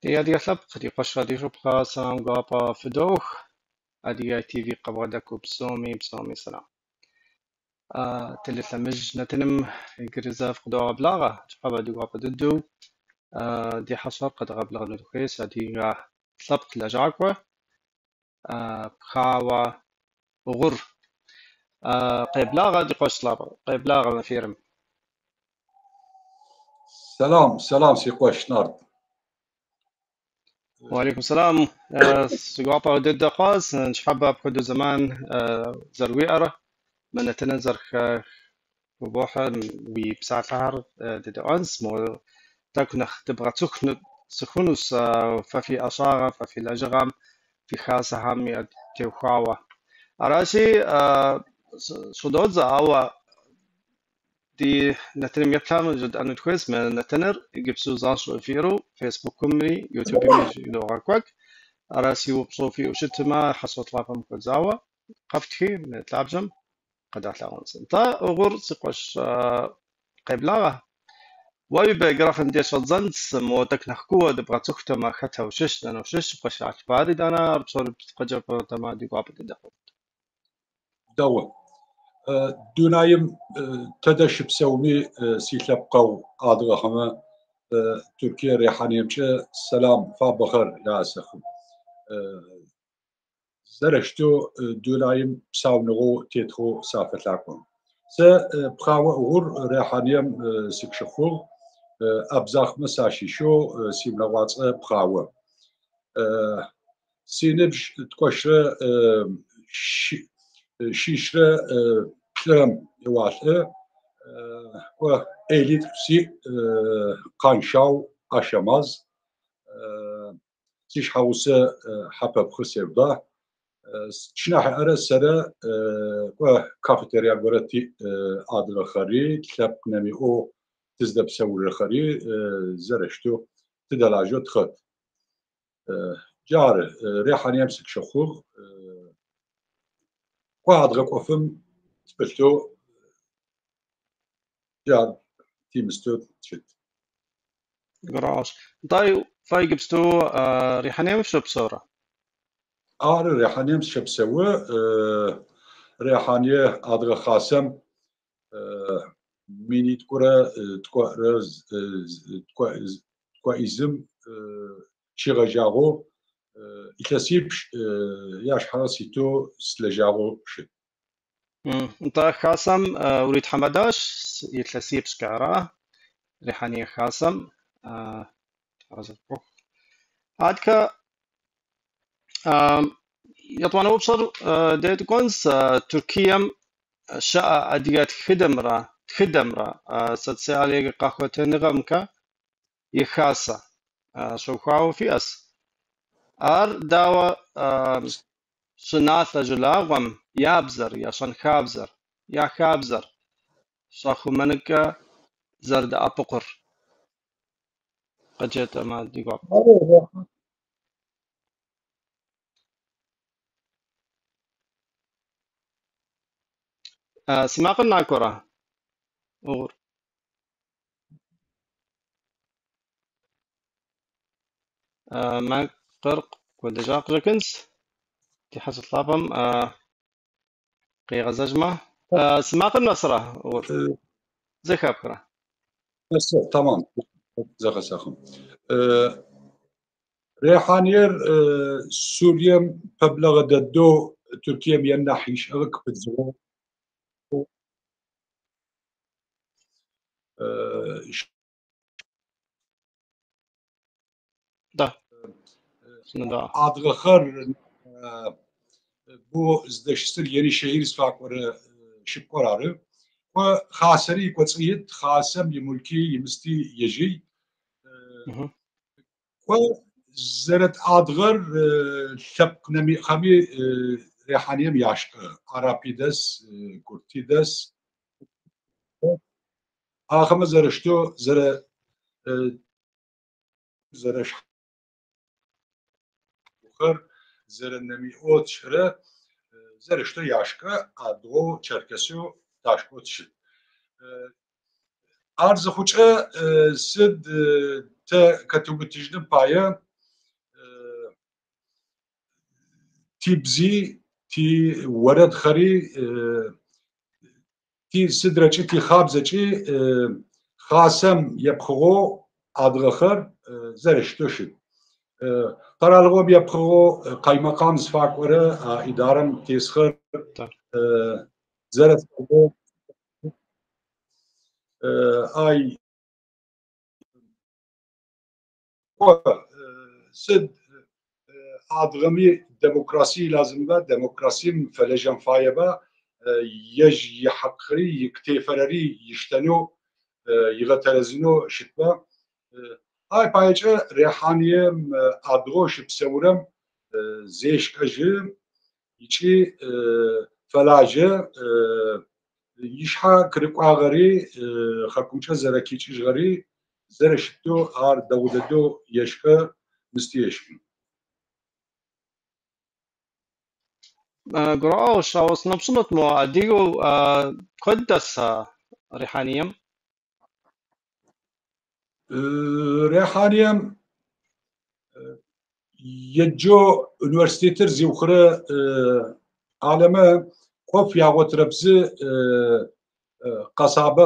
Ди адыгэ лъэпкъ, ди къуэшхэ, ди шыпхъухэ, сэлам гуапэ фыдох. Адыгэ ТВ къыбгъэдэкӏыу псоми, псоми сэлам. Телелъэмыж нэтыным иджыри зэ фыкъыдогъэблагъэ. Ныщхьэбэ ди гуапэ дыдэу ди хьэщӏэр къэдгъэблэгъэну дыхуейщ адыгэ лъэпкъ лэжьакӏуэ Пхъауэ Угъур. Къеблагъэ, ди къуэш лъапӏэ, къеблагъэ мы эфирым. Сэлам, сэлам, си къуэш Нарт. Уалейкум сэлам. Си гуапэ дыдэ хъуащ ныщхьэбэ апхуэдэу зэман зэрыуиӏэр, мы нэтыныр зэрыхыбохьэр, уи псалъэхэр дедэӏуэнщ, мо тӏэкӏу нэхъ дыбгъэцӏыхунущ фэ фи ӏэщӏагъэм, фэ фи лэжьыгъэм, фи хасэхэм ятеухуауэ. Аращи, щӏыдодзэ, ауэ ди нэтыным еплъхэм жытӏэну дыхуейщ, мы нэтыныр иджыпсту занщӏэу эфиру Фейсбукымри Ютубыми щыдогъэкӏуэкӏ. Аращи, упщӏэу фиӏэу щытмэ, хьэщӏэ лъапӏэм хуэзауэ къэфтхи мы лъабжьэм къэдгъэлъэгъуэнщ. Нтӏэ, Угъур, си къуэш, къеблагъэ. Уэ уи биографием деж щӏэддзэнщ, мо тӏэкӏу нэхъ куууэ дыбгъэцӏыхутэмэ, хэтэ ущыщ, дэнэ ущыщ, укъыщалъхуари дэнэ, ар псори къыджепӏэтэмэ, ди гуапэ дыдэ хъунт. Дэгъу. Дунаим тэдэ щыпсэуми силъэпкъэгъу адыгэхэмэ Туркие Рихьаниемкӏэ сэлам фабэхэр ясэхы. Зэрэщтэу дунаим псауныгъэу тетхэу сафэлъаӏо. Сэ Пхъао Угъур Рихьанием сыкъыщыхъугъ, Абзахъмэ сащыщэу сиунэгъуацӏэ Пхъао. Синыбжь ткӏощрэ шъищрэ плӏырэм еуалӏэ. Кӏо ӏэлитӏу сиӏ, Къаншъау, Ащэмаз. Сишъхьэгъусэ Хьапэпхъы Севда. Сшынахьыӏэрэ сэрэ кӏо кафетерия горэ тиӏ адыгэхэри, лъэпкъ нэмиӏэу тыздэпсэурэхэри зэрэщтэу тыдэлажьэу тхэт. Джары Рихьанием сыкъыщыхъугъ. Кӏо адыгэ ӏофым тыпылъэу джар тимыстэу щыт. Гурыӏуэгъуэщ. Нтӏэ, фэ иджыпсту Рихьанием фыщыпсэурэ? Ары, Рихьанием сыщэпсэу. Рихьание Адыгэ Хасэм минитӏурэ тӏоӏрэ тӏоӏизым щегъэжьагъэу илъэсипшӏ яшъхьагъэ ситэу сылэжьагъэу щыт. Нтӏэ, хасэм уритхьэмадэщ илъэсипшӏкӏэ, ара? Рихьание хасэм. Адэкӏэ етӏуанэ упщӏэр дей дыкӏуэнщ. Туркием щыӏэ адыгэ тхыдэмрэ социальнэ къэхутэныгъэмкӏэ и хасэ щыухуауэ фиӏэщ. Ар дауэ щӏыналъэ жылагъуэм я бзэр, я щэнхабзэр, я хабзэр щӏэхъумэнымкӏэ зэрыдэӏэпыкъур? Къыджетӏэмэ, ди гуапэ. Си макъыр накӏуэрэ, Угъур? Макъыр кӏуэдыжа къыщӏэкӏынщ. Ди хьэщӏэ лъапӏэм къигъэзэжмэ. Си макъыр нэсрэ, Угъур? Зэхэпхрэ? Тамам, зэхэсэхы. Рихьаниер Сурием пэблэгъэ дэдэу Туркием е нахь ишӏэгъэ къыпыдзыгъэу. Да. Да. Адыгэхэр бо зыдэщысыр Енишехир зыфаӏорэ шъыпкъэр ары. Кӏо хасэри ыкӏоцӏы ит, хасэм имулки имысти ежьый. Кӏо зэрэт адыгэр лъэпкъ нэмиӏхэми Рихьанием яшӏэ. Арапи дэс, курти дэс. Ахэмэ зэрэщтэу зэрэ зэрэшхьэр зэрэнэмиӏэу тшӏырэ зэрэщтэу яшкэ адыгэу черкесэу ташкӏоу тщыт. Ар зыхъукӏэ сыд тэ кэтыубытыжьыным пае Тибзи, ти орэдхэри, ти сыдрэкӏи, ти хабзэкӏи хасэм епхыгъэу адыгэхэр зэрэщытэу щыт. Къэралыгъом епхыгъэу къаймэкъам зыфакӏорэ а идарэм тесхэр зэрэцӏыфэу ай сыд адыгэми демокраси лазымба, демокрасим фэлэжьэн фаеба, ежь ихьакъри икъытефэрэри иштэнэу, игъэтэрэзынэу щытба. Ай паекӏэ Рехьанием адыгэу щыпсэурэм зешӏэжьы ыкӏи фэлажьэ, ишъхьэ къырыкӏуагъэри, хэкумкӏэ зэрэкӏикӏыжьыгъэри зэрэщытэу ар дэгъу дэдэу ешӏэ, мысти ешӏы. Гурыӏуэгъуэщ, ауэ сыноупщӏынут мо адыгэу куэд дэс Рехьанием? Рехьанием еджэу университетыр зиухырэ ӏалэмэ ӏоф ягъотырэп зы къэсабэ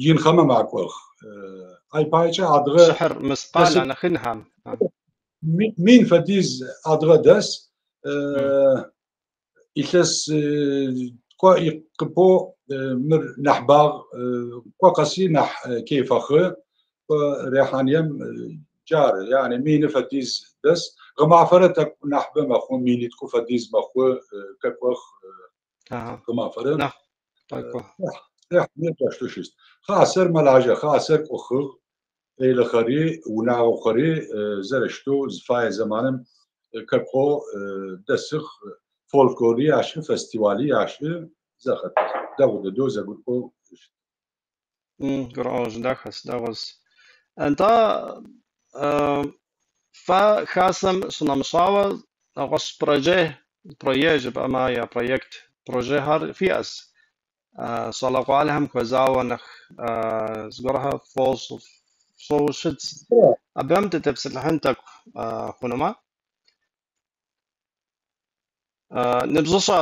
инхэмэ макӏох. Ай паекӏэ адыгэ Щыхьыр мыс къалэ нэхъ инхэм. 1000 фэдиз адыгэ дэс. Илъэс кӏо икъыпэу мыр нахь багъ, кӏо къэси нахь кефэхы. Рехьанием джары, яни 1000 фэдиз дэс. Гъэмафэрэ тӏэкӏу нахьыбэ мэхъу, минитӏу фэдиз мэхъу, къэкӏох гъэмафэрэ. Нахь къэкӏо. Рехьанием джащтэу щыт. Хасэр мэлажьэ, хасэр кӏохыгъ. Элэхэри, унагъохэри зэрэщытэу зыфае зэманым къэкӏо дэсых. Фольклори ашӏы, фестивали ашӏы, зэхэтых. Дэгъу дэдэу зэгурыӏоу щыт. Гурыӏуэгъуэщ, дахэс, дэгъуэс. Нтӏэ, фэ хасэм щынэмыщӏауэ, нэгъуэщӏ проже, прое жыпӏэмэ, я проект, прожехэр фиӏэс. Щӏалэгъуалэхэм хуэзауэ нэхъ зыгуэрхэр фощӏ, фщӏэуэ щытс. Абыхэм дытепсэлъыхьын тӏэкӏу хъунумэ. Ныбжьыщӏэ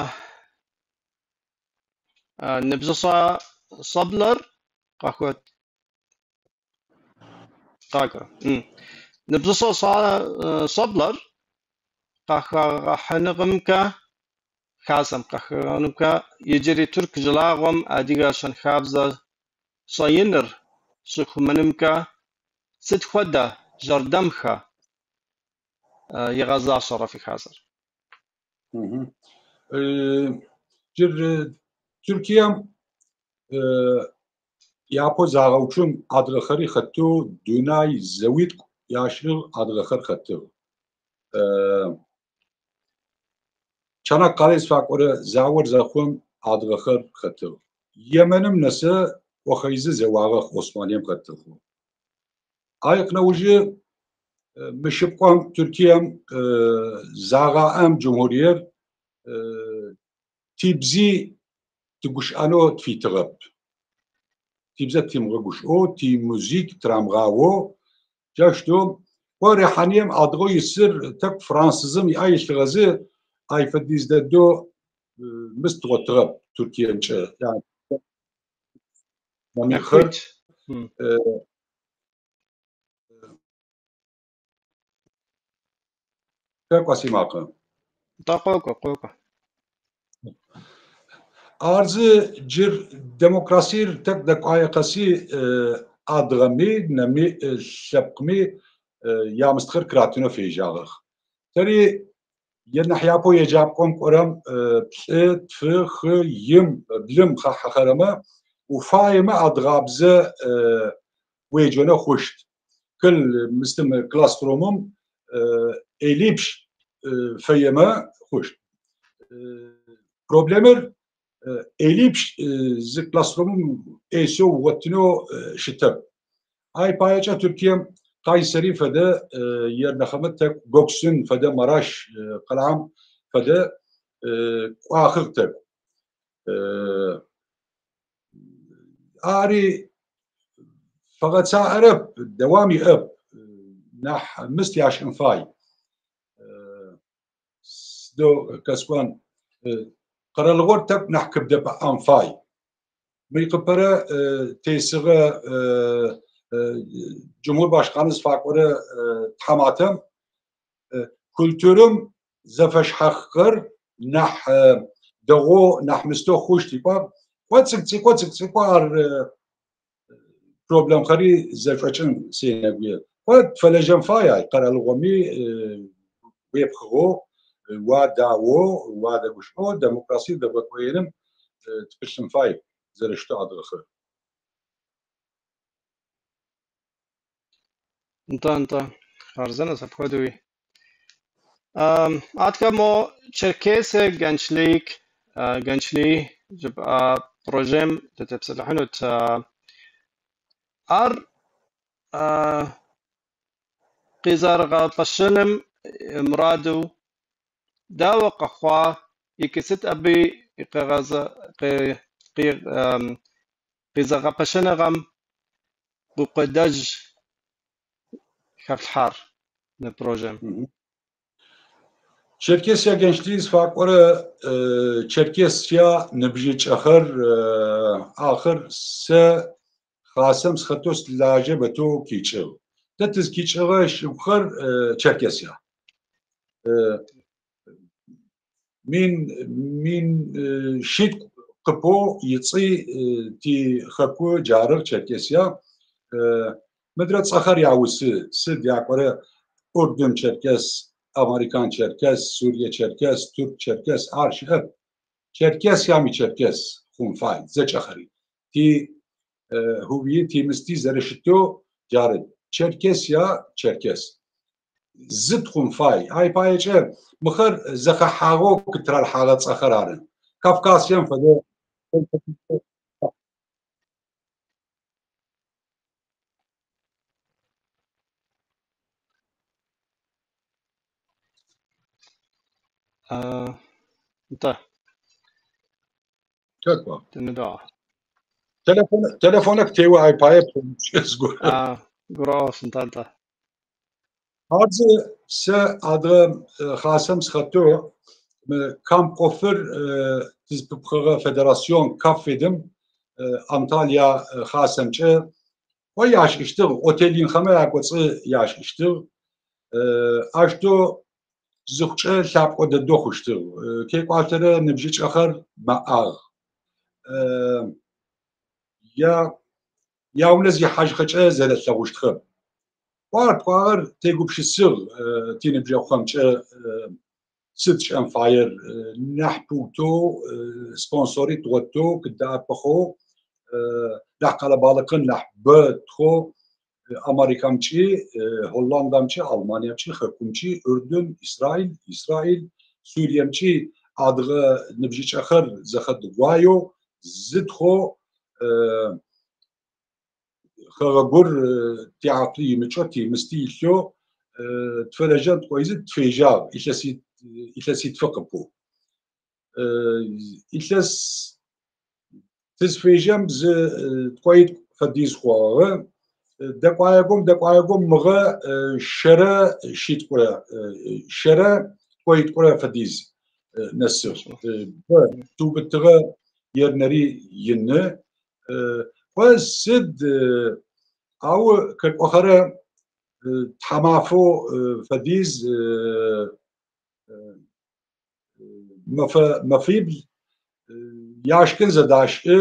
щӏэблэр къахуэт- къакӏуэ. Ныбжьыщӏэ щӏэблэр къахэгъэхьэныгъэмкӏэ, хасэм къахэгъэхьэнымкӏэ, иджырей тырку жылагъуэм адыгэ щэнхабзэ щӏэиныр щыхъумэнымкӏэ сыт хуэдэ жэрдэмхэр игъэзащӏэрэ фи хасэр? Джыр Тыркуем япэу загъэуцум адыгэхэри хэтэу дунай зэуитӏу яшӏыгъ, адыгэхэр хэтыгъ. Чанаккале зыфакӏорэ заор зэхъум адыгэхэр хэтыгъ. Йеменым нэсэ ӏохэйзы зэуагъэх Османием хэтыгъ. Айкъ нэужьы мы шыпкъом Тыркуем загъаӏэм Джумхуриер тибзи тыгущыӏэнэу тфитыгъэп. Тибзэ тимыгъэгущыӏэу, тимузик тырамыгъаоу, джащтэу кӏо Рехьанием адыгэу исыр тӏэкӏу франсызым иӏэ илъыгъэзы ай фэдиз дэдэу мыс дгъотыгъэп Тыркуемкӏэ. Нэхъ хуит. Къэкӏуа си макъэ? Нтӏэ, къокӏуэ, къокӏуэ. Ар зы джыр демокрасир тӏэкӏу дэкӏуае къэси адыгэми, нэми, лъэпкъми ямыстхэр къыратынэу фежьагъэх. Тэри е нахь япэу еджапӏэм кӏорэм плӏы, тфы, хы, им, блым хахьэхэрэмэ уфаемэ адыгабзэ уеджэнэу хъущт. Кыл мыстым классрумым элипш фэемэ хъущт. Проблемыр элипш зы классрумым эсэу угъотынэу щытэп. Ай паекӏэ Тыркуем Кайсери фэдэ ернэхэмэ тӏэкӏу Гоксун фэдэ Мараш къалэм фэдэ кӏуахыгъ тӏэкӏу. Ари фэгъэцаӏэрэп, дэуам иӏэп. Нахь мыст яшӏын фай. Сыдэу къэсӏон, къэралыгъор тӏэкӏу нахь къыбдэӏэпыӏэн фай. Мыекъопэрэ тесыгъэ Cumhurbaşkanı зыфакӏорэ тхьаматэм культурым зэфэшъхьафхэр нахь дэгъоу, нахь мыстэу хъущт ыӏуагъ. Кӏо цӏыкӏу-цӏыкӏоу, цӏыкӏу-цӏыкӏоу ар проблемхэри зэшӏокӏын сенэгуе. Кӏо тфэлэжьэн фай ай къэралыгъоми уепхыгъэу, уадаоу, уадэгущыӏэу демокрасие дэгъэкӏоеным тыпылъын фай зэрэщытэу адыгэхэр. Нтӏэ, нтӏэ, хъарзынэщ апхуэдэуи. Аткӏэ мо Черкесия Gençlik, Gençliği жыпӏа прожем дытепсэлъыхьынут. Ар къызэрыгъэпэщыным мураду дауэ къэхъуа икӏи сыт абы и къызэгъэпэщыныгъэм гукъыдэж хэфлъхьар мы прожем? Черкесия Gençliği зыфакӏорэ Черкесия ныбжьыкӏэхэр ахэр сэ хасэм сыхэтэу сылажьэ бэтэу къикӏыгъ. Тэ тызкъикӏыгъэ чӏыгухэр Черкесия. Мин шъитӏу къыпэу ыцӏи ти хэку джарыгъ Черкесия. Мыдрэ цӏэхэр яусы, сыд якӏорэ Урдун Черкес, Американ Черкес, Сурие Черкес, Турк Черкес, ар щыӏэп. Черкесиям ичеркес хъун фай, зэкӏэхэри. Ти хувии тимысти зэрэщытэу джары. Черкесия Черкес. Зы тхъун фай. Ай паекӏэ мыхэр зэхэхьагъэу къытыралъхьагъэ цӏэхэр ары. Кавказием фэдэ. Нтӏэ. Тэкӏо. Дыныдаӏуэ. Телефоныр теуэ ай пае зыгорэ. Гурыӏуэгъуэщ, нтӏэ, нтӏэ. Хабзэ сэ адыгэ хасэм сыхэтэу мы камп ӏофыр тызпыпхъыгъэ федерацион КАФФЕД-ым Анталия хасэмкӏэ кӏо яшӏыщтыгъ, отель инхэмэ якӏоцӏы яшӏыщтыгъ. Ащтэу зыхъукӏэ лъапӏэ дэдэу хъущтыгъ. Текӏуалъэрэ ныбжьыкӏэхэр мэӏагъ. Яунэ зихьажьхэкӏэ зэрэлъэгъущтхэп. Кӏо ар тӏуагъэр тегупшысыгъ тиныбджэгъухэмкӏэ сыд тшӏэн фаер нахь пыутэу, спонсори дгъотэу, къыддэӏэпыӏэу, нахь къэрэбалыкъын нахь бэ тхъоу Америкамкӏи, Холландамкӏи, Алманиемкӏи, хэкумкӏи, Урдун, Израиль, Суриемкӏи адыгэ ныбжьыкӏэхэр зэхэдгъуаеу зы тхъоу хэгъэгур тиакъыл имыкӏэу, тимысти илъэу тфэлэжьэн тӏоизы тфежьагъ илъэситфы къыпэу. Илъэс тызфежьэм зы тӏоитӏу фэдиз хъугъэ. Дэкӏуаегом мыгъэ щэрэ щитӏурэ, щэрэ тӏоитӏурэ фэдиз нэсыгъ. Тыубытыгъэ ернэри ины. Кӏо сыд ау къэкӏохэрэ тхьамафэу фэдиз мэфибл яшкын зэдашӏы,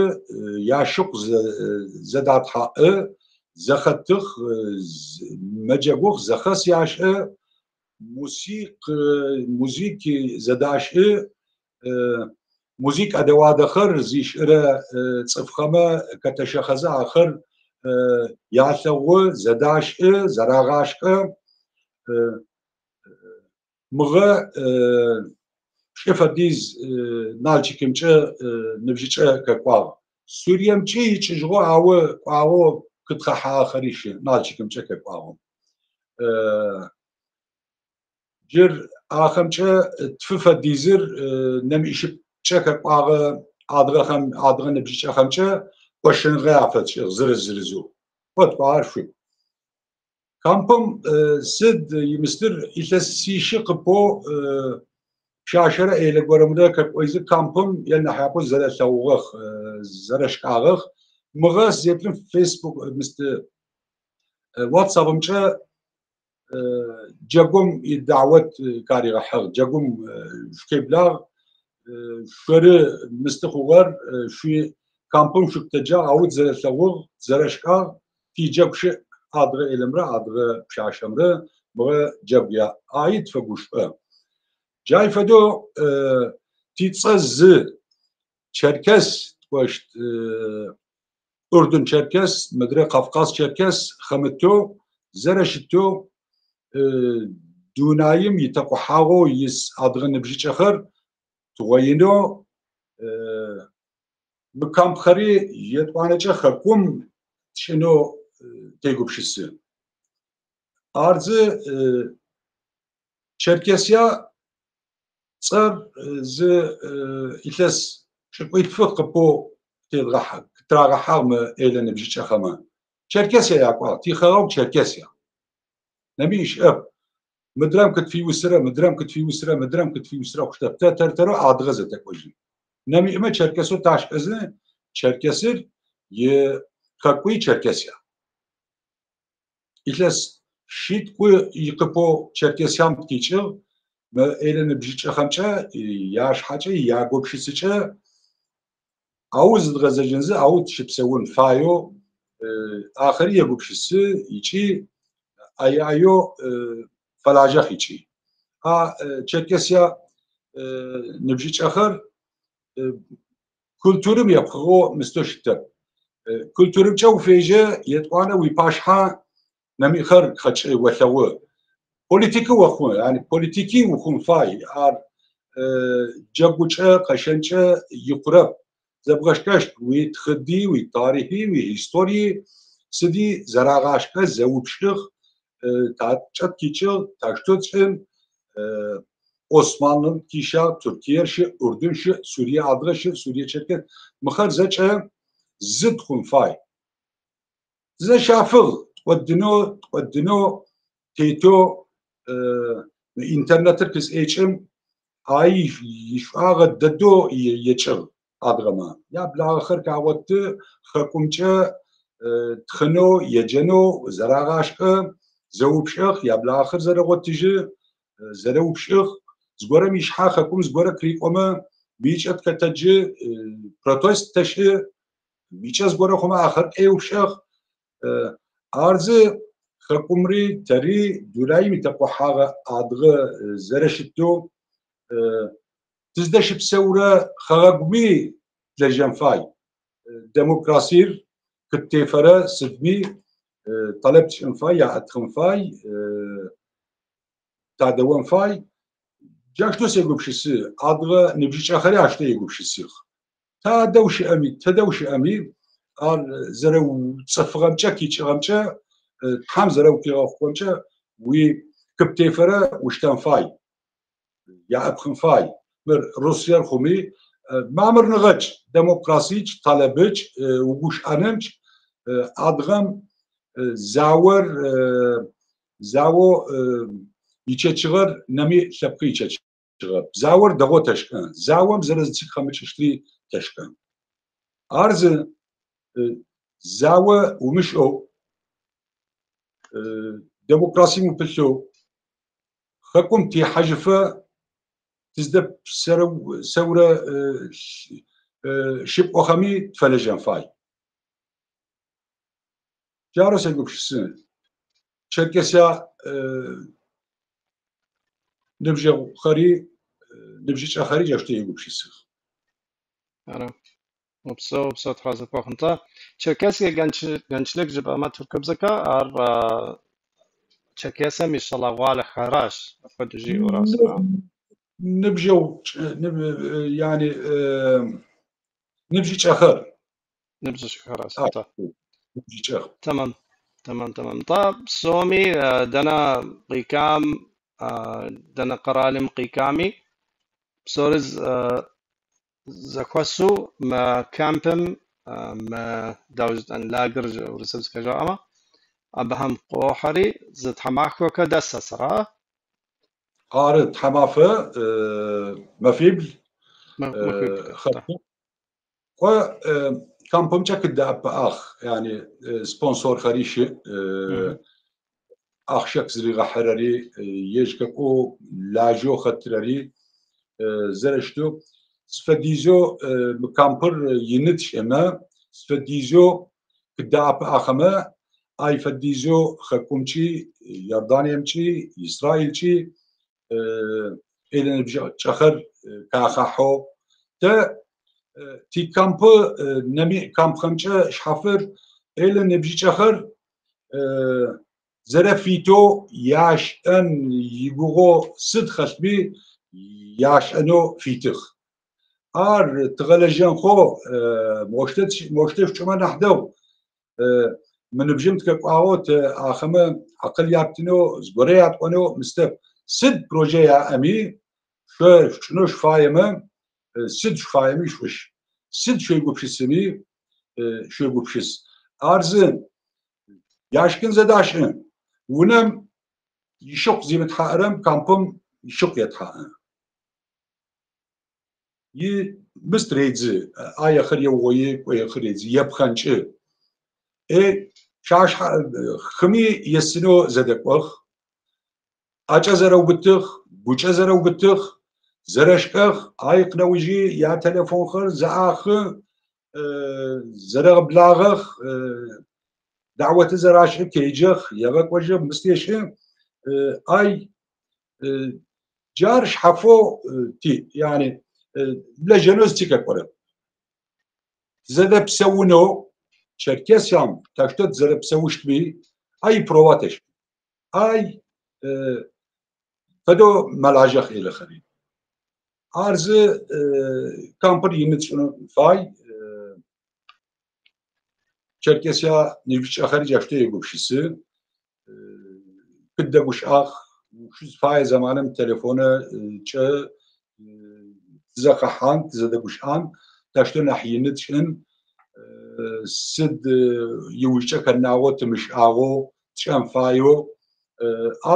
ящыкъу зэдатхьаӏы, зэхэтых, мэджэгух, зэхэс яшӏы, музик зэдашӏы, музик ӏэдэуадэхэр зишӏырэ цӏыфхэмэ кэтэщэхэзэ ахэр ялъэгъу, зэдашӏы, зэрагъашӏэ. Мыгъэ пшӏы фэдиз Налчикымкӏэ ныбжьыкӏэ къэкӏуагъ. Суриемкӏи икӏыжьыгъэу ау кӏуагъэу къытхэхьагъэхэри щыӏ, Налчикымкӏэ къэкӏуагъэу. Джыр ахэмкӏэ тфы фэдизыр нэмыӏищыпкӏэ къэкӏуагъэ адыгэхэм, адыгэ ныбжьыкӏэхэмкӏэ ӏошыныгъэ афэтшӏыгъ зырыз-зырызэу. Кӏо тӏуагъэр шъуи. Кампым сыд имыстыр илъэсищы къыпэу Пшъашэрэ ӏелэ горэмрэ къэкӏожьы кампым е нахьапэу зэрэлъэгъугъэх, зэрэшӏагъэх. Мыгъэ сызеплъым Facebook мысты WhatsApp-ымкӏэ джэгум идаут къаригъэхьыгъ. Джэгум шъукъеблагъ, шъоры мысты хъугъэр, шъуи кампым шъукъытэджагъ, ау тызэрэлъэгъугъ, тызэрэшӏагъ. Тиджэгу щыӏ адыгэ ӏелэмрэ адыгэ пшъашэмрэ мыгъэ джэгу яӏ. Ай тфэгушӏо. Джай фэдэу тицӏэ зы черкес тӏощт, Ӏурдын черкес, мыдрэ Кавказ черкес хэмытэу, зэрэщытэу дунаим итэкъухьагъэу ис адыгэ ныбжьыкӏэхэр тыгъоинэу мы кампхэри етӏуанэкӏэ хэкум тшӏынэу тегупшысы. Ар зы Черкесия цӏэр зы илъэс пшӏыкӏуитфы къыпэу тырагъэхьагъ мы ӏелэ ныбжьыкӏэхэмэ. Черкесия якӏуагъ, тихэгъэгу Черкесия. Нэмиӏ щыӏэп. Мыдрэм къытфиусырэ, мыдрэм къытфиусырэ, мыдрэм къытфиусырэ хъущтэп. Тэ тэр-тэрэу адыгэ зэтэкӏожьын. Нэмиӏмэ черкесэу ташӏэзы, черкесыр и хэкуи Черкесия. Илъэс шъитӏу икъыпэу Черкесиям тыкъикӏыгъ. Мы ӏелэ ныбжьыкӏэхэмкӏэ яшъхьэкӏэ, ягупшысыкӏэ ау зыдгъэзэжьынзы, ау тыщыпсэун фаеу ахэри егупшысы икӏи ӏэе-ӏэеу фэлажьэх икӏи. А Черкесия ныбжьыкӏэхэр культурым епхыгъэу мыстэу щытэп. Культурымкӏэ уфежьэ, етӏуанэ уипашъхьэ нэмиӏхэр хэкӏы олъэгъу. Политикэ охъу, яни политики ухъун фай. Ар джэгукӏэ, къэшэнкӏэ икъурэп. Зэбгъэшӏэщт уитхыди, уитарихъи, уиистории сыди зэрагъашӏэ, зэупчӏых, такӏэ тыкъикӏыгъ, тащтэу тшӏын, Османлым тищагъ, Туркиер щыӏ, Ӏурдын щыӏ, Сурие адыгэ щыӏ, Сурие черкес. Мыхэр зэкӏэ зы тхъун фай. Зэщафыгъ, ткӏодынэу, ткӏодынэу тетэу интернетыр къызӏекӏым, ай ишӏуагъэ дэдэу екӏыгъ адыгэмэ. Яблагъэхэр къагъоты, хэкумкӏэ тхынэу, еджэнэу зэрагъашӏэ, зэупчӏэх, яблагъэхэр зэрэгъотыжьы, зэрэупчӏых. Зыгорэм ишъхьэ хэкум зыгорэ къырикӏомэ, мыйкӏэ тхэтэджы, протест тэшӏы, мыйкӏэ зыгорэ хъумэ ахэр къеупчӏэх. Ар зы хэкумри тэри дунаим итэкъухьагъэ адыгэ зэрэщытэу тыздэщыпсэурэ хэгъэгуми лэжьэн фай. Демокрасиер къыттефэрэ сыдми талэп тшӏын фай, яӏэтхын фай, тадэон фай. Джащтэу сегупшысы, адыгэ ныбжьыкӏэхэри ащтэу егупшысых. Тадэу щыӏэми, тэдэу щыӏэми, ар зэрэцӏыфыгъэмкӏэ, къикӏыгъэмкӏэ, Тхьэм зэрэукъигъэхъугъэмкӏэ уи къыптефэрэ уштэн фай, яӏэпхын фай. Мыр Русиер хъуми, мамырныгъэкӏ, демокрасикӏ, талэбыкӏ, угушӏэнымкӏ, адыгэм заор зао ичэчыгъэр нэми лъэпкъы ичэчыгъэп. Заор дэгъоу тэшӏэ. Заом зэрэзыцыхэмыкӏыщтри тэшӏэ. Ар зы зао умышӏэу, демокрасием упылъэу, хэкум техьажьыфэ тыздэпсэурэ шыпӏохэми тфэлэжьэн фай. Джары сегупшысы. Черкесия ныбжьэгъухэри, ныбжьыкӏэхэри джащтэу егупшысых. Ары. Упсэу, упсэу Тхьэ зэпохъунтӏэ. Черкесскэ gençlik жыпӏэмэ тыркубзэкӏэ ар Черкесием и щӏалэгъуалэхэращ, апхуэдэу жиӏэуращ. Ныбжьэгъу, яни ныбжьыкӏэхэр. Ныбжьыкӏэхэращ. Ныбжьыкӏэх. Тэмэм, тэмэм, тэмэм. Нтӏэ, псоми дэнэ къикӏам, дэнэ къэралым къикӏами, псори зэхуэсу мы кампым, мы дауэ жытӏэн, лагерь урысыбзэкӏэ жаӏэмэ, абыхэм къохьэри зы тхьэмахуэкӏэ дэсэс, ара? Ары, тхьамафэ, мэфибл. Мэфибл. Кӏо, кампымкӏэ къыддэӏэпыӏагъ, yani спонсорхэри щыӏ, ахъщэ къызэригъэхьырэри, ежь къэкӏоу лажьэу хэтырэри зэрэщытэу сфэдизэу мы кампыр ины тшӏымэ, сфэдизэу къыддэӏэпыӏахэмэ, ай фэдизэу хэкумкӏи, Иорданиемкӏи, Израилкӏи ӏелэ ныбжьыкӏэхэр къахахьэу. Тэ тикампы нэмиӏ кампхэмкӏэ шъхьафыр ӏелэ ныбжьыкӏэхэр зэрэфитэу яшӏэн игугъоу сыд хэлъми яшӏэнэу фитых. Ар тыгъэлэжьэнхэу мощтэ шъучӏымэ нахь дэгъу. Мы ныбжьым тыкъэкӏуагъэу тэ ахэмэ акъыл яттынэу, зыгорэ ятӏонэу мыстэп. Сыд проже яӏэми, шъо шъучӏынэу шъуфаемэ, сыд шъуфаеми шъушӏ. Сыд шъуегупшысыми, шъуегупшыс. Ар зы яшкын зэдашӏы. Унэм ищыкъу зимытхьаӏырэм кампым ищыкъу етхьаӏы. И мыст редзы, ӏаехэр еугъои, кӏоехэр редзы, епхъэнкӏы. Шашхьа хыми есынэу зэдэкӏох. ӏэкӏэ зэрэубытых, гукӏэ зэрэубытых, зэрэшӏэх, ай къынэужьи ятелефонхэр зэӏахы, зэрэгъэблагъэх, даӏоты зэрашӏы, теджэх, егъэкӏожьых, мыст ешӏы. Ай джар шъхьафэу тиӏ, yani лэжьэнэу зыци къэкӏорэп. Тызэдэпсэунэу Черкесиям тэшто тызэрэпсэущтми ай прова тэшӏы. Ай фэдэу мэлажьэх ӏелэхэри. Ар зы кампыр ины тшӏынэу фай. Черкесия ныбжьыкӏэхэри джащтэу егупшысы. Къыддэгущыӏагъ, шъузфае зэманым телефонкӏэ тызэхэхьан, тызэдэгущыӏан, тэшто нахь ины тшӏын, сыд иужькӏэ хэнагъэу тымышӏагъэу, тшӏэн фаеу.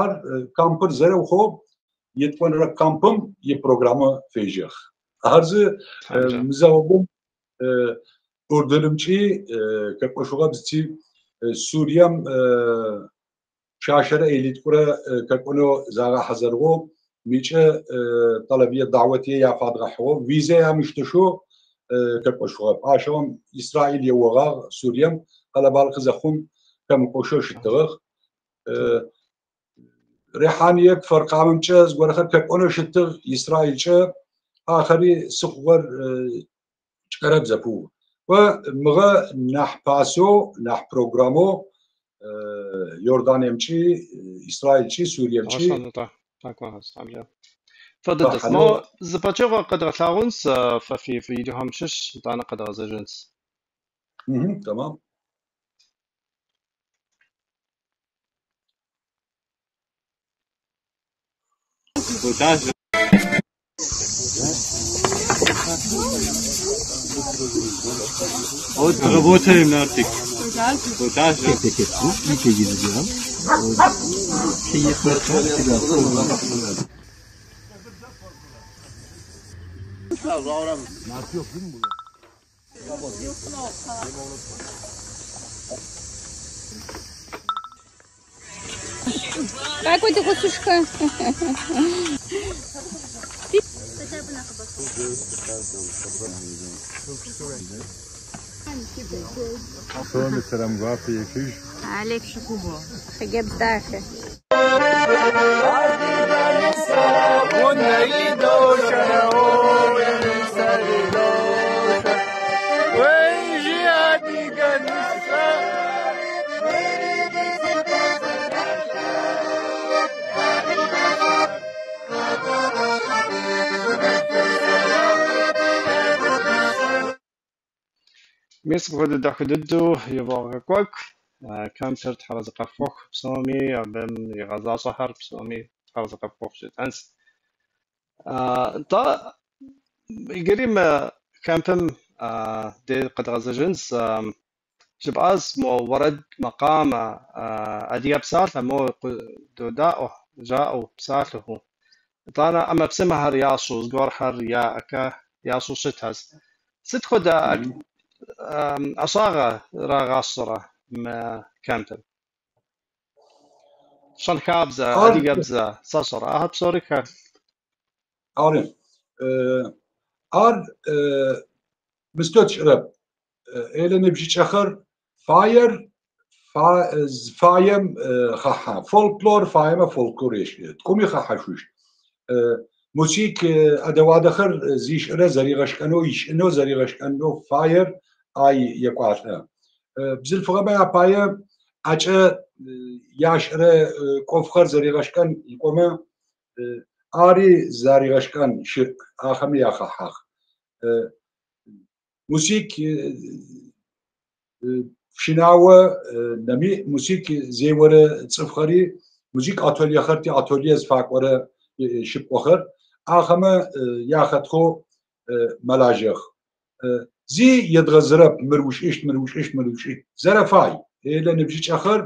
Ар кампыр зэрэхъоу етӏонэрэ кампым ипрограммэ фежьэх. Ар зы мызэгъогум Урдынымкӏи къэкӏошъугъэп зыци Сурием пшъашъэрэ элиткурэ къэкӏонэу загъэхьазырыгъэу микӏэ талабие даӏуати яфадгъэхьыгъэу визэ ямыштышъоу къэкӏошъугъэп. Ащыгъум Израиль еогъагъ Сурием къэлэбалыкъ зэхъум къэмыкӏошъоу щытыгъэх. Рехьание Кфар-Камэмкӏэ зыгорэхэр къэкӏонэу щытыгъ Израилкӏэ ахэри сыхъугъэр кӏэрэп зэпыу. Кӏо мыгъэ нахь пасэу, нахь программэу Иорданиемкӏи, Израилкӏи, Суриемкӏи Фӏы дыдэс. Мо зы пычыгъуэ къэдгъэлъагъунс фэ фи видеохэм щыщ, итӏанэ къэдгъэзэжынс. Тэмам. Вот работаем, Нартик. Какой ты кусушка? Олег Хагеб Дахе. Мис апхуэдэу дахэ дыдэу евогъэкӏуэкӏ. Кампыр тхьэразэ къафхуэхъу псоми, абым игъэзащӏэхэр псоми тхьэразэ къафхуэхъу жытӏэнс. Нтӏэ, иджыри мы кампым дей къэдгъэзэжынс. Жыпӏащ мо уэрэд, макъамэ, адыгэ псалъэ мо къыдодаӏуэ, жаӏэу, псалъэхэу. Итӏанэ ӏэмэпсымэхэр ящӏу, зыгуэрхэр я ӏэкӏэ ящӏу щытащ. Сыт хуэдэ ӏэщӏагъэ рагъащӏэрэ мы кемпым? Щэнхабзэ, адыгэбзэ, сощӏэрэ, ахэр псори хэлъ. Ары. Ар мыстэу тшӏырэп. Элэ ныбжьыкӏэхэр фаер фаем хэхьэ. Фольклор фаемэ фольклор ешӏы. Ткӏуми хэхьэшъущт. Музик ӏэдэ-уадэхэр зишӏырэ зэригъэшкӏэнэу, ишӏынэу зэригъэшкӏэнэу фаер ай екӏуалӏэ. Бзылъфыгъэмэ апае ӏэкӏэ яшӏырэ ӏофхэр зэригъэшкӏэн икӏомэ ари заригъэшкӏэн щыӏ, ахэми ахэхьагъ. Музик пщынао нэмиӏ музик зеорэ цӏыфхэри музик ательехэр ти ателье зыфакӏорэ щыпкъохэр ахэмэ яхэтхэу мэлажьэх. Зи едгъэзырэп мыр ушӏыщт, мыр ушӏыщт, мыр ушӏыщт. Зэрэфай. Элэ ныбжьыкӏэхэр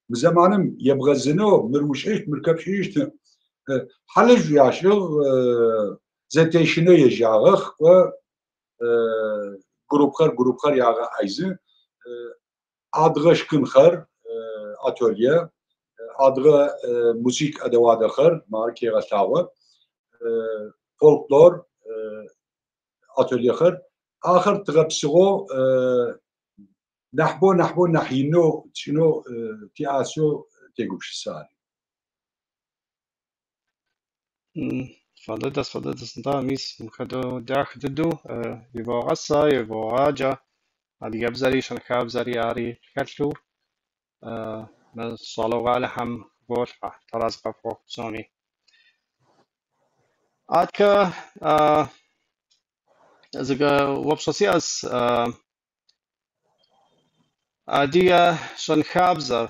мы зэманым ебгъэзынэу мыр ушӏыщт, мыр кэпшӏыщт. Хьалыжъу яшӏыгъ, зэтещынэу ежьагъэх, кӏо группхэр группхэр ягъэӏэйзы адыгэ шкынхэр ателье, адыгэ музик ӏэдэ-уадэхэр мары кегъэлъагъо, фольклор ательехэр ахэр тыгъэпсыгъэу нахьыбэу нахьыбэу нахь инэу тшӏынэу тиӏасэу тегупшысэ ар. Фӏы дыдэщ, фӏы дыдэщ. Нтӏэ, мис мыпхуэдэу дахэ дыдэу евогъасэ, евогъаджэ, адыгэбзэри щэнхабзэри ари хэлъу мы щӏалэгъуалэхэм хыволъхьэ, тэрэз къыфхуохъу псоми. Аткӏэ зы упщӏэ сиӏэщ адыгэ щэнхабзэр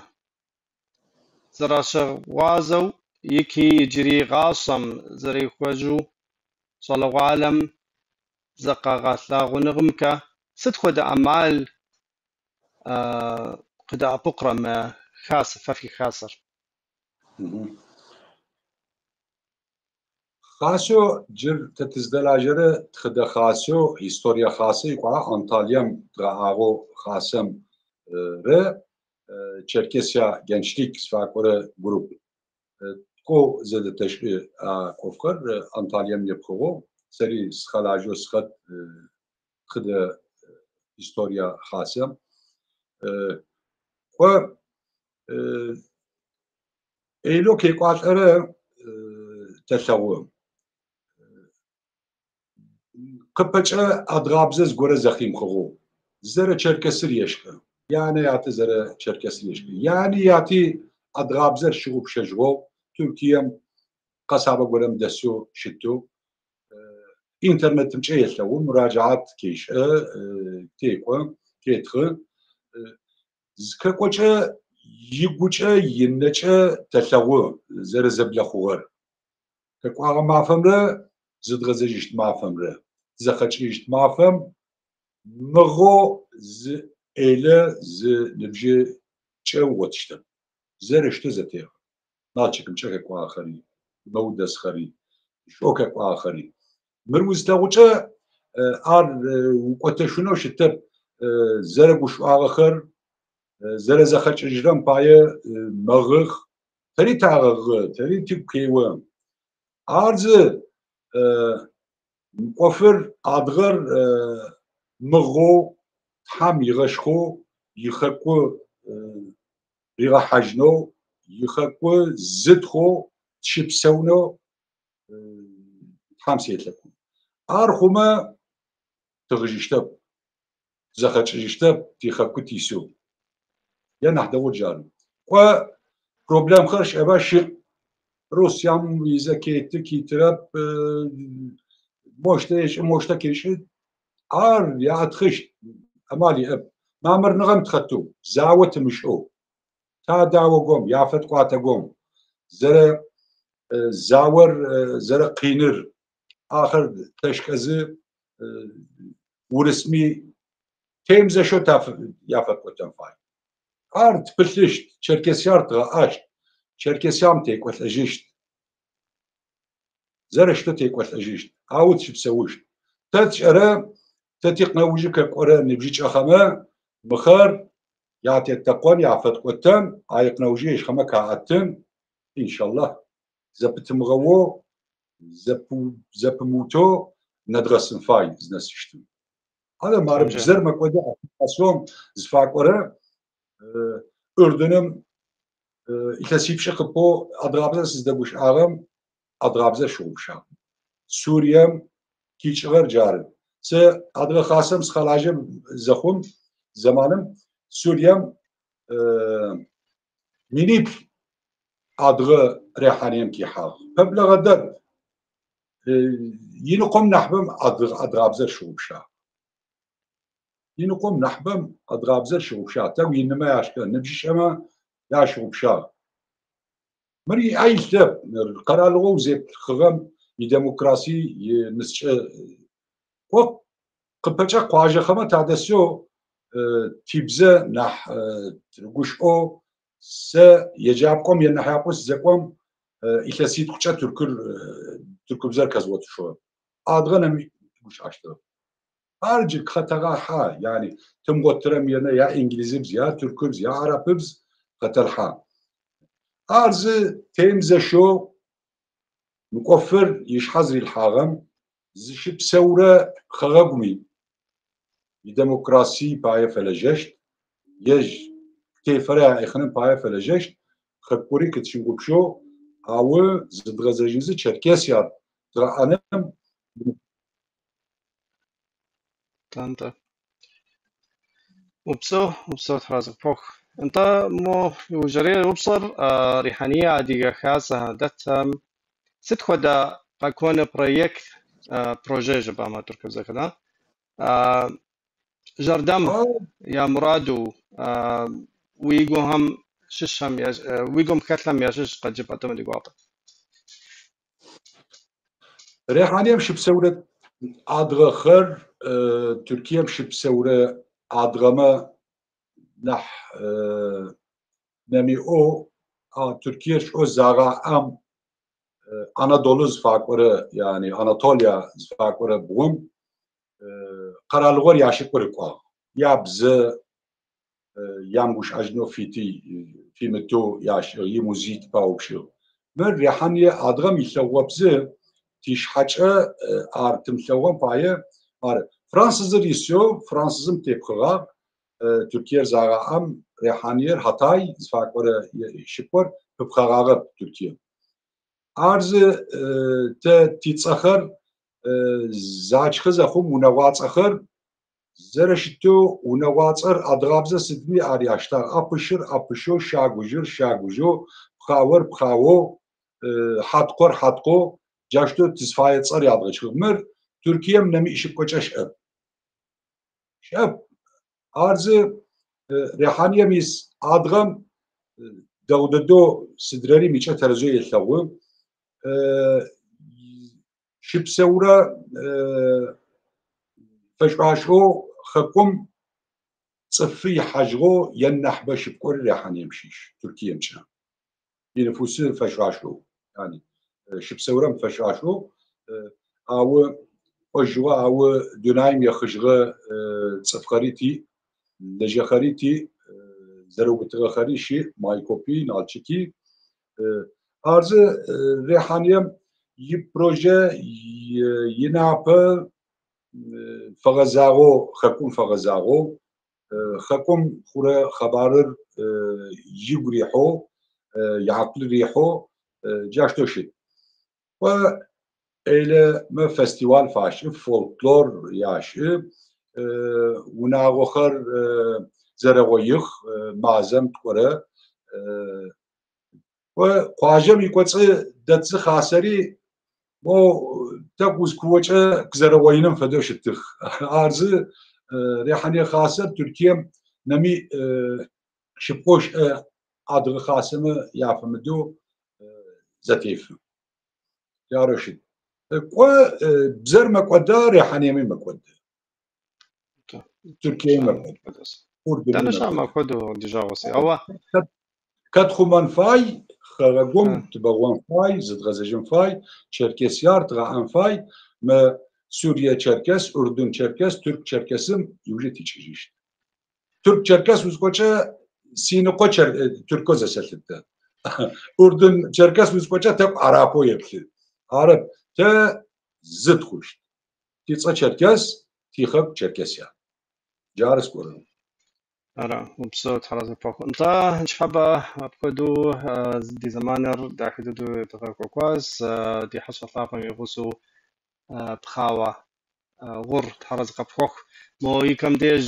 зэращыгъуазэу икӏи иджырей гъащӏэм зэрехуэжьэу щӏалэгъуалэм закъегъэлъэгъунымкӏэ сыт хуэдэ ӏэмал къыдэӏэпыкъурэ мы хасэ, фэ фи хасэр? Хасэу джыр тэ тыздэлажьэрэ тхыдэ хасэу, историе хасэ икӏуагъэ Анталием дгъэӏагъэу хасэм рэ Черкесия Генчлик зыфакӏорэ груп. Ткӏоу зэдэтэшӏы а ӏофхэр Анталием епхыгъэу, сэри схэлажьэу схэт тхыдэ историе хасэм. Кӏо элэу кекӏуалӏэрэ тэлъэгъу. Къыпэкӏэ адыгабзэ зыгорэ зэхимыхыгъэу, зэрэ черкесыр ешӏэ, янэ ятэ зэрэ черкесыр ешӏэ. Яни яти адыгабзэр щыгъупшэжьыгъэу Туркием къэсабэ горэм дэсэу щытэу интернетымкӏэ елъэгъу, мураджаат кешӏэ, текӏо, кетхы. Зыхэкӏокӏэ игукӏэ, инэкӏэ тэлъэгъу зэрэзэблэхъугъэр. Хэкӏуагъэ мафэмрэ зыдгъэзэжьыщт мафэмрэ. Зэхэкӏыжьыщт мафэм мыгъэу зы элэ зы ныбжьыкӏэ угъотыщтэп. Зэрэщтэу зэтегъэ. Налчыкымкӏэ хэкӏуагъэхэри, мэудэсхэри, шӏоу хэкӏуагъэхэри. Мыр узылъэгъукӏэ ар укӏотэшъунэу щытэп зэрэгушӏуагъэхэр, зэрэзэхэкӏыжьырэм пае мэгъых. Тэри тагъэгъы, тэри тыгу къео. Ар зы ӏофыр адыгэр мыгъэу Тхьэм игъэшхоу ихэку ригъэхьажьынэу, ихэку зытхъоу тщыпсэунэу Тхьэм селъэӏу. Ар хъумэ тыгъыжьыщтэп, тызэхэкӏыжьыщтэп, тихэку тисэу. Е нахь дэгъу джары. Кӏо проблемхэр щыӏэба щыӏ. Русием визэ кеты, китырэп, мощтэ ешӏы, мощтэ кешӏы. Ар яӏэтхъыщт, амал иӏэп. Мамырныгъэм тхэтэу, зао тымышӏэу, тадаогом, яфэткӏуатэгом, зэрэ заор зэрэ къиныр, ахэр тэшкӏэзы урысми темзэщэу яфэткӏотэн фай. Ар тпылъыщт, Черкесияр тыгъэӏащт, Черкесиям текӏолӏэжьыщт. Зэрэщытэу текӏолӏэжьыщт, ау тыщыпсэущт. Тэ тшӏэрэ, тэ тикъынэужы къэкӏорэ ныбжьыкӏэхэмэ мыхэр ятеттэкъон, яфэткӏотэн, айкъынэужы ежьхэмэ къаӏэтын, иншаллах, зэпытымыгъэоу, зэпымыутэу нэдгъэсын фай зынэсыщтым. Адэ мары бзэр мэкӏоды асом зыфакӏорэ Ӏурдыным илъэсипшӏы къыпэу адыгабзэ сыздэгущыӏагъэм адыгабзэр щыгъупшагъ. Сурием къикӏыгъэр джары. Сэ Адыгэ Хасэм сыхэлажьэ зэхъум зэманым Сурием миниплӏ адыгэ Рехьанием къихьагъ. Пэблэгъэ дэд. Иныкъом нахьыбэм адыгабзэр щыгъупшагъ. Иныкъом нахьыбэм адыгабзэр щыгъупшагъ. Тӏэкӏу инымэ яшӏэ, ныбжьыкӏэмэ ящыгъупшагъ. Мыр иӏэ илъэп. Мыр къэралыгъоу зепхыгъэм идемокраси имыскӏэ кӏо къыпэкӏэ къуаджэхэмэ тадэсэу тибзэ нахь тырыгушӏоу сэ еджапӏэм е нахьапӏэу сызэкӏом илъэситӏукӏэ тыркур тыркубзэр къэзгъотышъугъэп. Адыгэ нэмыкӏ гущыӏэщтыгъэп. Ар джы къхэтэгъахьа, яни тымгъотырэм енэ я инглизыбз, я тыркубз, я арапыбз къэтэлъхьа. Ар зы темзэщэу мы ӏофыр ишъхьэ зырилъхьагъэм зыщыпсэурэ хэгъэгуми идемокраси пае фэлэжьэщт, ежь тефэрэ яӏихъыным пае фэлэжьэщт, хэкури къытщымыгъупшэу, ау зыдгъэзэжьынзы Черкесия дгъэӏэным. Нтӏэ. Упсэу, упсэу, Тхьэразэ къыпхухъу. Нтӏэ, мо иужьрей упщӏэр Рихьэние Адыгэ Хасэ дэтхэм сыт хуэдэ къэкӏуэну проект, proje жыпӏэмэ тыркубзэкӏэ, жэрдэм я мураду уи гухэм щыщхэм, уи гум хэлъхэм ящыщ къэджыпӏэтэмэ ди гуапэт. Рихьанием щыпсэурэ адыгэхэр Тыркуем щыпсэурэ адыгэмэ нахь нэмиӏэу Тыркуер шӏо загъаӏэм Анадолу зыфакӏорэ, яни Анатолия зыфакӏорэ бгъум къэралыгъор яшыкӏу рыкӏуагъ. Ябзэ ямыгущыӏэжьынэу фити фимытэу яшӏыгъ, имузей паупщӏыгъ. Мыр Рихьание адыгэм илъэгъугъэпзы тишъхьэкӏэ ар тымылъэгъугъэм пае ары. Франсызыр исэу Франсызым тепхыгъагъ Тыркуер загъаӏэм Рихьаниер Хатай зыфакӏорэ шыпкъор пыпхъэгъагъэп Тыркуем. Ар зы тэ тицӏэхэр зачхы зэхъум унэгъуацӏэхэр зэрэщытэу унэгъуацӏэр адыгабзэ сыдми ар яштагъ. Апышыр апышэу, щагужьыр щагужьэу, пхъаор пхъаоу, хьаткъор хьаткъоу, джащтэу тызфае цӏэр ядгъэчхыгъ. Мыр Тыркуем нэмыӏ шыпкъокӏэ щыӏэп. Щыӏэп. Ар зы Рихьанием ис адыгэм дэгъу дэдэу сыдрэри мыкӏэ тэрэзэу елъэгъу. Щыпсэурэ фэшӏуашӏэу хэкум цӏыфы ихьажьыгъэу е нахьыбэ шыпкъори Рихьанием щыщ, Тыркуемкӏэ. Инуфусы фэшӏуашӏэу, яни щыпсэурэм фэшӏуашӏэу, ау кӏожьыгъэ, ау дунаим ехыжьыгъэ цӏыфхэри ти, лэжьэхэри ти, зэрэубытыгъэхэри щыӏ, Майкопи, Налчыки. Ар зы Рихьанием ипроже инапэ фэгъэзагъэу, хэкум фэгъэзагъэу, хэкум хъурэ хъэбарыр игу рихьэу, иакъыл рихьэу джащтэу щыт. Кӏо Эйлемэ фестиваль фашӏы, фольклор яшӏы, унагъохэр зэрэгъоих, мазэм ткӏорэ. Кӏо къуаджэм икӏоцӏы дэт зы хасэри мо тӏэкӏу узкуокӏэ къызэрэгъоиным фэдэу щытых. Ар зы Рихьание хасэр Тыркуем нэмиӏ шыпкъэу щыӏэ адыгэ хасэмэ яфэмыдэу зэтефы. Джарэу щыт. Кӏо бзэр мэкӏода, Рихьаниеми мэкӏоды. Тыркуеми мэкӏоды. Урдуми Дэнэ щыӏэ мэкӏоды. махуэду ди жагъуэ си, ауэ Къэтхъумэн фай. Хэгъэгум тыбэгъон фай, зыдгъэзэжьын фай, Черкесияр тыгъэӏэн фай, мы Сурие черкес, Урдун черкес, Тырку черкесым иужы тикӏыжьыщт. Тырку черкес узкӏокӏэ синыкъо тыркоу зэсэлъытэ. Урдун черкес узкӏокӏэ тэкӏу арапэу еплъы. Арэп, тэ зы тхъущт. Тицӏэ черкес, тихэку Черкесия. Джары сӏорэр. Ара, упсэу, Тхьэразэ къыпхуэхъу. Нтӏэ, ныщхьэбэ апхуэдэу ди зэманыр дахэ дыдэу дгъэкӏуэкӏуащ, ди хьэщӏэ лъапӏэм и гъусэу Пхъауэ Гъур Тхьэразэ къыпхуэхъу. Мо икӏэм деж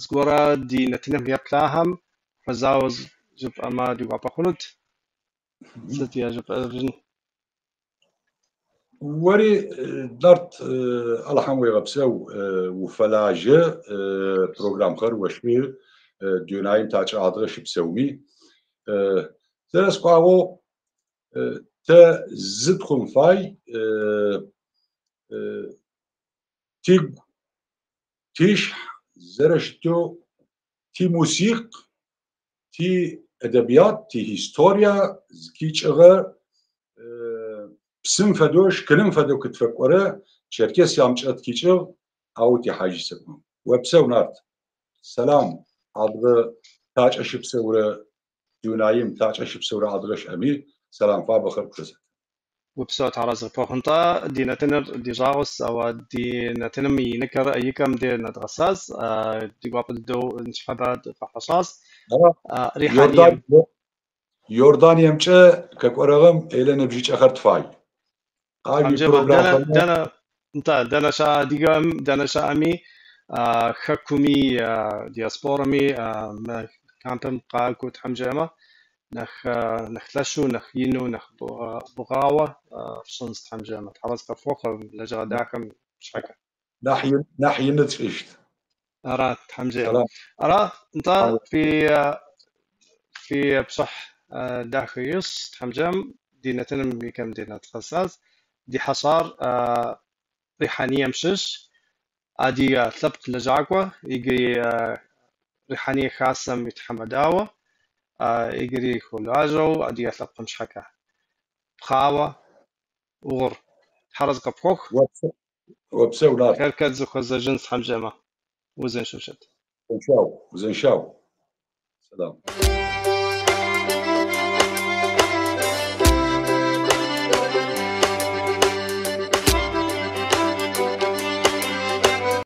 зыгуэрэ ди нэтыным еплъахэм хуэзауэ жыпӏэмэ ди гуапэ хъунут. Сыт яжепӏэжын? Ори, Нарт, Алахьэм уегъэпсэу, уфэлажьэ, программхэр ошӏы, дунаим такӏэ адыгэ щыпсэуми. Зэрэсӏуагъэу, тэ зы тхъун фай, тигу, тишъхь зэрэщытэу тимусикъ, ти эдэбият, тиистория зыкӏикӏыгъэ псым фэдэу, шкыным фэдэу кытфэкӏорэ Черкесиямкӏэ тыкӏикӏыгъ, ау тихьажьи сэкӏо. Опсэу, Нарт. Сэлам, адыгэ такӏэ щыпсэурэ дунаим, такӏэ щыпсэурэ адыгэ щыӏэми, сэлам фабэхэр пшъосэты. Упсэу, Тхьэразэ къыпхуэхъу. Нтӏэ, ди нэтыныр ди жагъуэс, ауэ ди нэтыным и ныкэр икӏэм де нэдгъэсащ, ди гуапэ дыдэу ныщхьэбэ дыкъэхьэщӏащ. Рихьэнием. Иорданиемкӏэ къэкӏорэгъэм элэ ныбжьыкӏэхэр тфай. Ар уипрограммэхэм. Дэнэ, нтӏэ, дэнэ щыӏэ адыгэм, дэнэ щыӏэми, хэкуми, диаспорами мы кампым къакӏуэу Тхьэм жиӏэмэ, нэхъ нэхъ лъэщу, нэхъ ину, нэхъ бгъауэ фщӏынщ Тхьэм жиӏэмэ. Тхьэразэ къыфхуэхъу лэжьыгъэ дахэм щхьэкӏэ. Нахь нахь ины тшӏыщт. Ара, Тхьэм жиӏэмэ. Сэлам. Ара, нтӏэ, фи пщыхь дахэ ищӏ, Тхьэм жиӏэм, ди нэтыным икӏэм де нэдгъэсащ. Ди хьэщӏар Рихьэнием щыщ, адыгэ лъэпкъ лэжьакӏуэ, иджыри Рихьэние хасэм и тхьэмадауэ, иджыри хуэлажьэу адыгэ лъэпкъым щхьэкӏэ. Пхъауэ Гъур. Тхьэразэ къыпхуэхъу. Опсэу, Нарт. Хъеркӏэ дызэхуэзэжынщ, Тхьэм жиӏэмэ. Узыншэу щыт. Узыншау, узыншау. Сэлам.